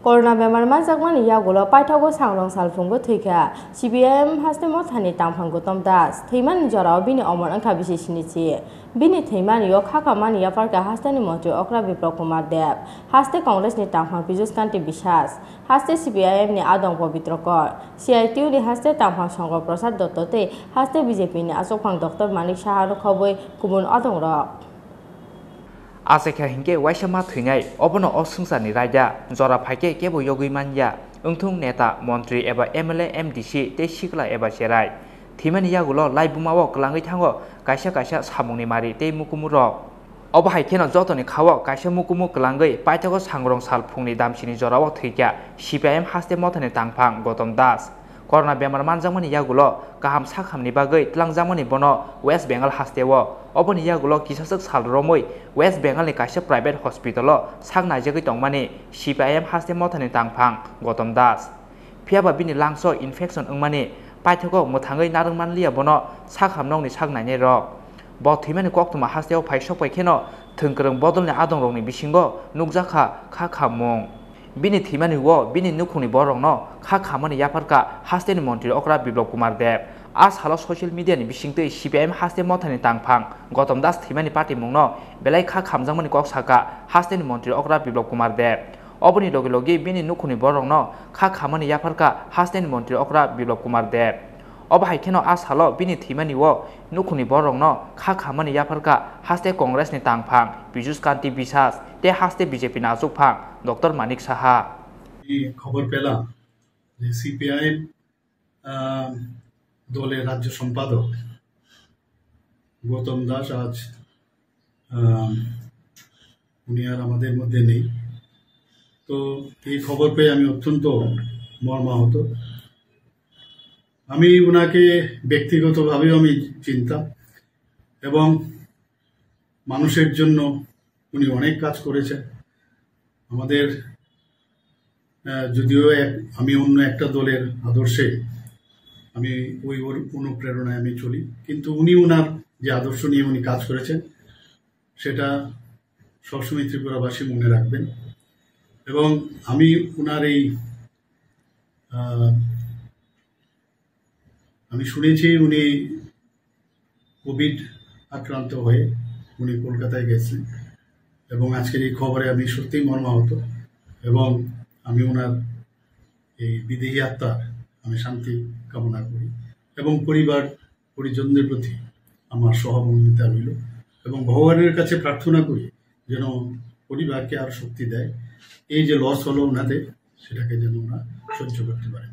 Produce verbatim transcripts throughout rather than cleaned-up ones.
Corona bemar manjakmani yagulo paithago sangrong salphungo thwikha C P I M haste mothani tangphang Gautam Das. Thwimani jorao bini omor wngkha bisi sinichi. Bini thwimani o khakhamani yapharkha hasteni montri okra Biplab Kumar Deb, haste Congress ni tangphang Piyush Kanti Biswas, haste C P I M ni adong Pabitra Kar, C I T U ni haste tangphang Shankar Prasad Dotto tei haste B J P ni achukphang Doctor Manik Saha no khobwi kubun adongrok. Achaikha hinkhe waisa ma thwinai, obono o swngcharni raida jora phaikhe kebo yogwi manya, wngthung neta, montri eba M L A, M D C tei sikla eba cherai. Thwimani yagulo laibuma o kwlangwi thango kaisa kaisa samungni mari tei mukumurok. Obo hai kheno jotoni khao kaisa mukumu kwlangwi paithago sangrong sal phungni damsini jorao thwikha C P I M haste mothani tangphang Gautam Das. Corona bemar manjakmani yagulo kaham sakhamni bagwi tlangjakmani bono West Bengal hasteo. Oboni yagulo kisaswk sal romwi West Bengal ni kaisa private hospital o sak naijagwi tongmani C P I M haste mothani tangphang Gautam Das. Phiyaba bini langso infection wngmani paithago mwthangwi narwk manliya bono sak hamnokni sak nainai rok. Bo thwimani koktwma hasteo phai sokpai kheno thwngkwrwng bodolni adongrokni bisingo nukjakha kha khammung. Bini thwimani o bini nukhungni borokno kha khamani yapharkha hasteni montri okra Biplab Kumar Deb. A salo social media ni bisingtwi C P I M haste mothani tangphang Gautam Das thwimani patimungno belai kha khamjakmani kok sakha hasteni montri okra Biplab Kumar Deb. Oboni logi logi bini nukhungni borokno kha khamani yapharkha hasteni montri okra Biplab Kumar Deb. Obo hai kheno a salo bini thwimani o nukhungni borokno kha khamani yapharkha haste Congress ni tangphang Piyush Kanti Biswas tei haste B J P ni achukphang Doctor Manik Saha. এই খবর পেলাম যে সিপিআইএম আহ, দলের রাজ্য সম্পাদক গৌতম দাস আজ আহ, উনি আর আমাদের মধ্যে নেই। তো এই খবর পেয়ে আমি অত্যন্ত মর্মাহত। আমি ওনাকে ব্যক্তিগতভাবেও আমি চিনতাম এবং মানুষের জন্য উনি অনেক কাজ করেছেন। আমাদের আহ, যদিও এক, আমি অন্য একটা দলের আদর্শে, আমি ওই ওর অনুপ্রেরণায় আমি চলি, কিন্তু উনি ওনার যে আদর্শ নিয়ে উনি কাজ করেছেন, সেটা সবসময় ত্রিপুরাবাসী মনে রাখবেন। এবং আমি ওনার এই আহ, আমি শুনেছি উনি কোভিড আক্রান্ত হয়ে উনি কলকাতায় গেছেন এবং আজকের এই খবরে আমি সত্যিই মর্মাহত এবং আমি ওনার এই বিদেহী আত্মার আমি শান্তি কামনা করি এবং পরিবার পরিজনদের প্রতি আমার সহমর্মিতা রইল এবং ভগবানের কাছে প্রার্থনা করি যেন পরিবারকে আর শক্তি দেয়, এই যে লস হলো ওনাদের, সেটাকে যেন ওনারা সহ্য করতে পারেন।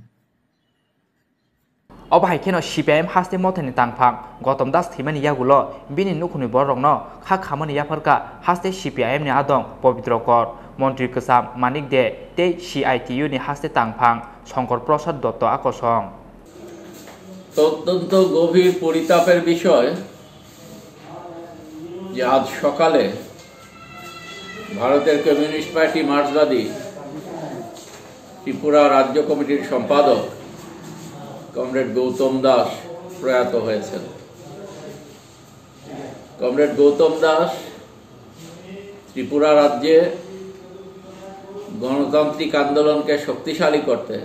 Obo hai kheno C P I M haste mothani tangphang Gautam Das thwimani yagulo bini nukhungni bororokno kha khamani yapharkha haste C P I M ni adong Pabitra Kar, montri kwcham Manik De tei C I T U ni haste tangphang Shankar Prasad Dotto akosong. অত্যন্ত গভীর পরিতাপের বিষয় যে আজ সকালে ভারতের communist party মার্ক্সবাদী ত্রিপুরা রাজ্য কমিটির সম্পাদক কমরেড গৌতম দাস প্রয়াত হয়েছেন। কমরেড গৌতম দাস ত্রিপুরা রাজ্যে গণতান্ত্রিক আন্দোলনকে শক্তিশালী করতে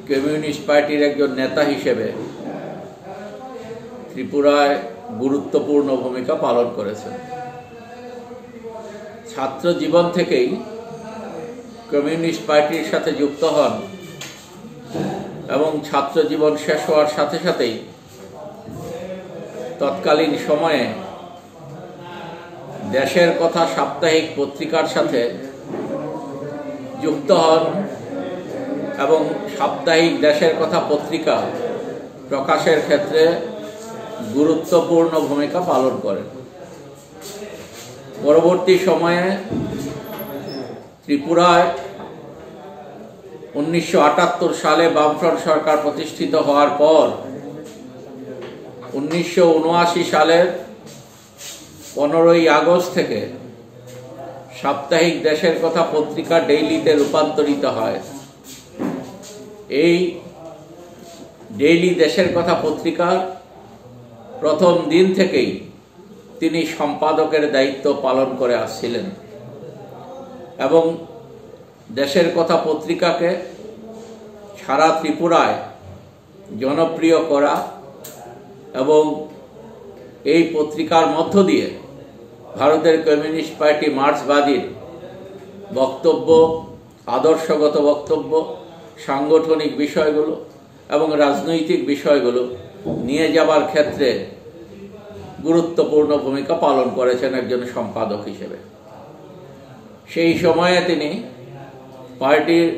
কমিউনিস্ট পার্টির একজন নেতা হিসেবে ত্রিপুরায় গুরুত্বপূর্ণ ভূমিকা পালন করেছেন। ছাত্র জীবন থেকেই কমিউনিস্ট পার্টির সাথে যুক্ত হন এবং ছাত্র জীবন শেষ হওয়ার সাথে সাথেই তৎকালীন সময়ে দেশের কথা সাপ্তাহিক পত্রিকার সাথে যুক্ত হন এবং সাপ্তাহিক দেশের কথা পত্রিকা প্রকাশের ক্ষেত্রে গুরুত্বপূর্ণ ভূমিকা পালন করেন। পরবর্তী সময়ে ত্রিপুরায় উনিশশো আটাত্তর সালে বামফ্রন্ট সরকার প্রতিষ্ঠিত হওয়ার পর উনিশশো উনআশি সালের পনেরোই আগস্ট থেকে সাপ্তাহিক দেশের কথা পত্রিকা ডেইলিতে রূপান্তরিত হয়। এই ডেইলি দেশের কথা পত্রিকার প্রথম দিন থেকেই তিনি সম্পাদকের দায়িত্ব পালন করে আসছিলেন এবং দেশের কথা পত্রিকাকে সারা ত্রিপুরায় জনপ্রিয় করা এবং এই পত্রিকার মধ্য দিয়ে ভারতের কমিউনিস্ট পার্টি মার্ক্সবাদীর বক্তব্য, আদর্শগত বক্তব্য, সাংগঠনিক বিষয়গুলো এবং রাজনৈতিক বিষয়গুলো নিয়ে যাবার ক্ষেত্রে গুরুত্বপূর্ণ ভূমিকা পালন করেছেন একজন সম্পাদক হিসেবে। সেই সময়ে তিনি পার্টির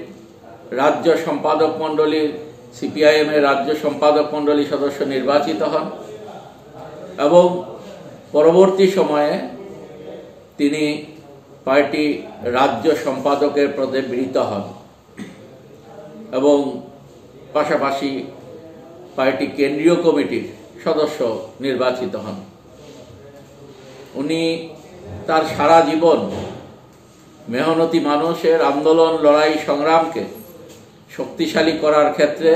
রাজ্য সম্পাদক মণ্ডলীর, সিপিআইএম এর রাজ্য সম্পাদক মণ্ডলী সদস্য নির্বাচিত হন এবং পরবর্তী সময়ে তিনি পার্টি রাজ্য সম্পাদকের পদে বৃত হন এবং পাশাপাশি পার্টি কেন্দ্রীয় কমিটির সদস্য নির্বাচিত হন। উনি তার সারা জীবন মেহনতি মানুষের আন্দোলন, লড়াই, সংগ্রামকে শক্তিশালী করার ক্ষেত্রে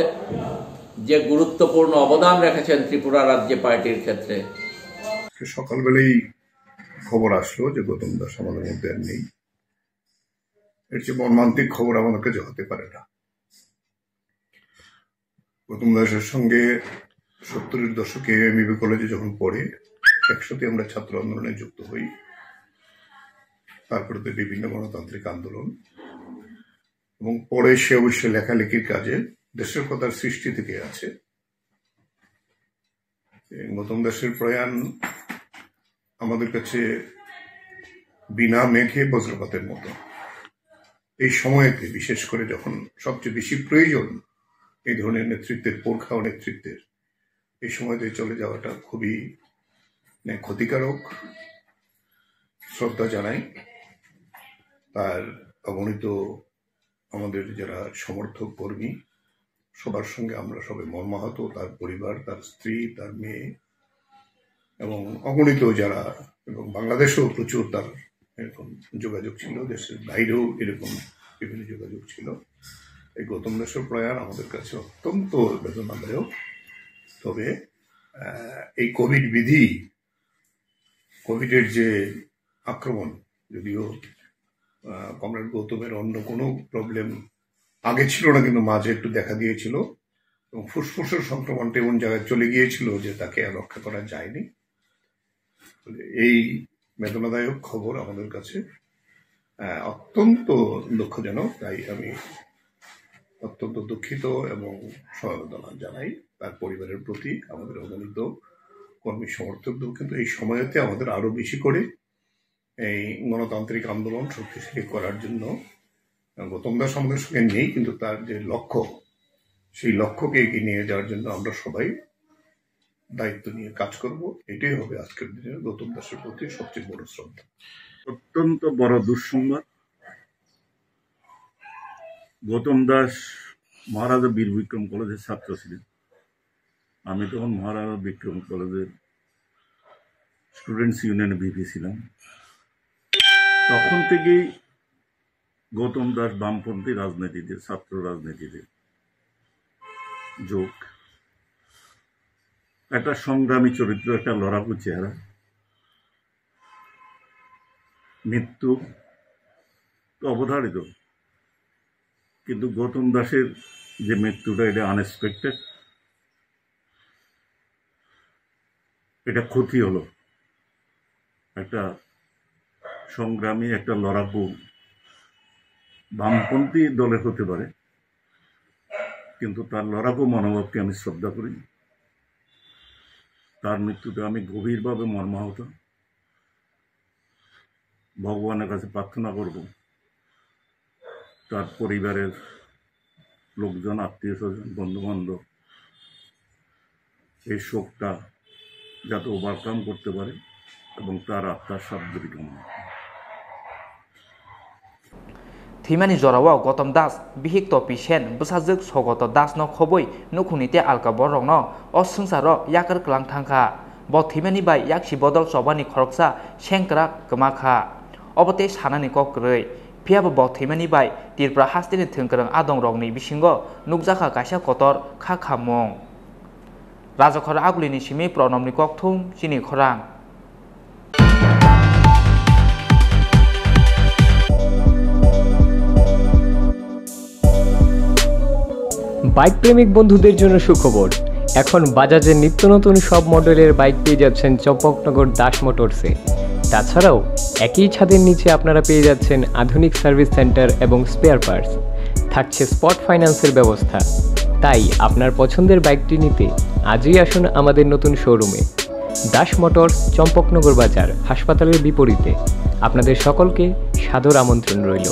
যে গুরুত্বপূর্ণ অবদান রেখেছেন ত্রিপুরা রাজ্যে পার্টির ক্ষেত্রে। সকালবেলাই খবর আসলো যে গৌতম দাস আমাদের মধ্যে আর নেই। এর চেয়ে মর্মান্তিক খবর আমাদের কাছে হতে পারে না। গৌতম দাসের সঙ্গে সত্তরের দশকে এমইবি কলেজে যখন পড়ে, একসাথে আমরা ছাত্র আন্দোলনে যুক্ত হই। তারপরে তো বিভিন্ন গণতান্ত্রিক আন্দোলন এবং পরে সে অবশ্যই লেখালেখির কাজে দেশের কথার সৃষ্টি থেকে আছে। এই গৌতম দাসের প্রয়াণ আমাদের কাছে বিনা মেঘে বজ্রপাতের মতো। এই সময়তে, বিশেষ করে যখন সবচেয়ে বেশি প্রয়োজন এই ধরনের নেতৃত্বের, পুরখাওয়া নেতৃত্বের, এই সময়তে চলে যাওয়াটা খুবই, মানে, ক্ষতিকারক। শ্রদ্ধা জানাই তার অগণিত, আমাদের যারা সমর্থক কর্মী, সবার সঙ্গে আমরা সবাই মর্মাহত, তার পরিবার, তার স্ত্রী, তার মেয়ে এবং অগণিত যারা, এবং বাংলাদেশেও প্রচুর তার এরকম যোগাযোগ ছিল, দেশের বাইরেও এরকম বিভিন্ন যোগাযোগ ছিল। এই গৌতম দাসের প্রয়াণ আমাদের কাছে অত্যন্ত বেদনাদায়ক। তবে, আহ, এই কোভিড বিধি, কোভিডের যে আক্রমণ, যদিও, আহ, কমরেড গৌতমের অন্য কোনো প্রবলেম আগে ছিল না, কিন্তু মাঝে একটু দেখা দিয়েছিল এবং ফুসফুসের সংক্রমণটা এমন জায়গায় চলে গিয়েছিল যে তাকে আর রক্ষা করা যায়নি। এই বেদনাদায়ক খবর আমাদের কাছে, আহ, অত্যন্ত দুঃখজনক। তাই আমি অত্যন্ত দুঃখিত এবং সমবেদনা জানাই তার পরিবারের প্রতি, আমাদের অগণিত কর্মী সমর্থকদের। কিন্তু এই সময়তে আমাদের আরো বেশি করে এই গণতান্ত্রিক আন্দোলন শক্তিশালী করার জন্য গৌতম দাস আমাদের সঙ্গে নেই, কিন্তু তার যে লক্ষ্য, সেই লক্ষ্যকে এগিয়ে নিয়ে যাওয়ার জন্য আমরা সবাই দায়িত্ব নিয়ে কাজ করব। এটাই হবে আজকের দিনের গৌতম দাসের প্রতি সবচেয়ে বড় শ্রদ্ধা। অত্যন্ত বড় দুঃসংবাদ। গৌতম দাস মহারাজা বীর বিক্রম কলেজের ছাত্র ছিলেন। আমি তখন মহারাজা বিক্রম কলেজের স্টুডেন্টস ইউনিয়নে ভিপি ছিলাম। তখন থেকেই গৌতম দাস বামপন্থী রাজনীতিতে, ছাত্র রাজনীতিতে যোগ। একটা সংগ্রামী চরিত্র, একটা লড়াকু চেহারা। মৃত্যু তো অবধারিত, কিন্তু গৌতম দাসের যে মৃত্যুটা, এটা আনএক্সপেক্টেড। এটা ক্ষতি হলো। একটা সংগ্রামী, একটা লড়াকু বামপন্থী দলের হতে পারে, কিন্তু তার লড়াকু মনোভাবকে আমি শ্রদ্ধা করি। তার মৃত্যুতে আমি গভীরভাবে মর্মাহত। ভগবানের কাছে প্রার্থনা করব, তার পরিবারের লোকজন, আত্মীয় স্বজন, বন্ধু বান্ধব এই শোকটা যাতে ওভারকাম করতে পারে এবং তার আত্মার শান্তি কামনা। Thwimani jorao Gotom Das, bihik Topi Sen, bwsajwk Sogoto Das no khobwi nukhungni tei alka bororokno o swngcharo yakar kwlang thangkha. Bo thwimani bai yaksi bodol chobani khoroksa sengkrak kwma kha. Obo tei sanani kok kwrwi. Phiyaba bo thwimani bai Tripura hasteni thwngkwrwng adongrokni bisingo nukjakha kaisa kotor kha khamung. Rajakhor Agulini simi Pranobni kokthum chini khorang. Bike প্রেমিক বন্ধুদের জন্য সুখবর। এখন বাজাজের নিত্য নতুন সব মডেলের বাইক পেয়ে যাচ্ছেন চম্পকনগর দাস মোটরসে। তাছাড়াও একই ছাদের নিচে আপনারা পেয়ে যাচ্ছেন আধুনিক সার্ভিস সেন্টার এবং স্পেয়ার পার্টস। থাকছে স্পট ফাইন্যান্সের ব্যবস্থা। তাই আপনার পছন্দের বাইকটি নিতে আজই আসুন আমাদের নতুন শোরুমে। দাস মোটরস, চম্পকনগর বাজার, হাসপাতালের বিপরীতে। আপনাদের সকলকে সাদর আমন্ত্রণ রইল।